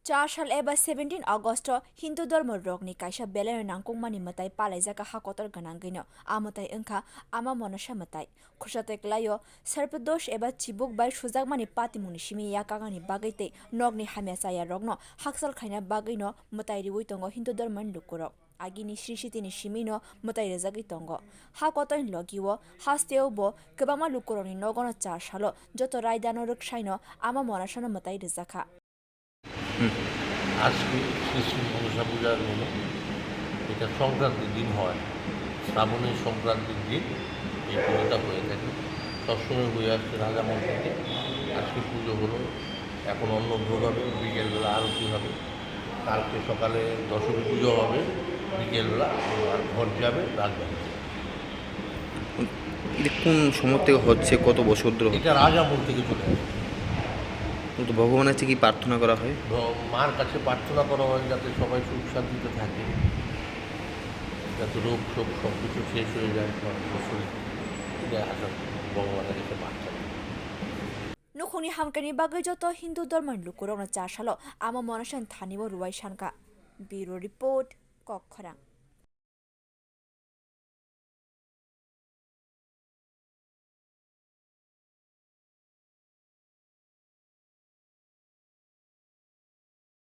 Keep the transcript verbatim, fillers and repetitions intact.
Char sal eba seventeen August o Hindu dhormo rokni kaisa belai no nangkukmani mwtai palaijak ha kotor gwnangwi no. A mwtai wngkha Ama Monasa mwtai. Khorsa tei kwlai o Sarpadosh eba chibuk bai sujakmani patimungni simi yakagani bagwi tei nokni hamya chaya rokno hakchal khaina bagwi no mwtai riwi tongo Hindu dhormoni lukurok. Agini srisitini simi no mwtai rwjagwi tongo. Ha kotorni logi o haste o bo kwbangma lukurokni nogo no char salo joto raida no rwksai no Ama Monasa no mwtai rwjakha. আজকে শ্রী শ্রী মনসা পূজার দিনে, এটা সংক্রান্তির দিন হয়, শ্রাবণের সংক্রান্তির দিন এই পুজোটা হয়ে থাকে। সবসময় হয়ে আসছে রাজামল থেকে। আজকে পুজো হলো, এখন অন্নভোগ হবে, বিকেলবেলা আরতি হবে, কালকে সকালে দশমী পুজো হবে, বিকেলবেলা আর ঘট যাবে রাজবাড়িতে। এটা কোন সময় থেকে হচ্ছে, কত বছর ধরে হচ্ছে? এটা রাজামল থেকে চলে আসছে। কিন্তু ভগবানের কাছে কি প্রার্থনা করা হয়? ভ-, মার কাছে প্রার্থনা করা হয় যাতে সবাই সুখ শান্তিতে থাকে, যাতে রোগ শোক সব কিছু শেষ হয়ে যায়, মানুষের শরীর থেকে আসা ভগবানের কাছে প্রার্থনা। Nukhungni hamkrai ni bagwi joto Hindu dhormoni lukurokno char salo Ama Monasani thani o rwui sankha. Bureau Report, Kokkhorang.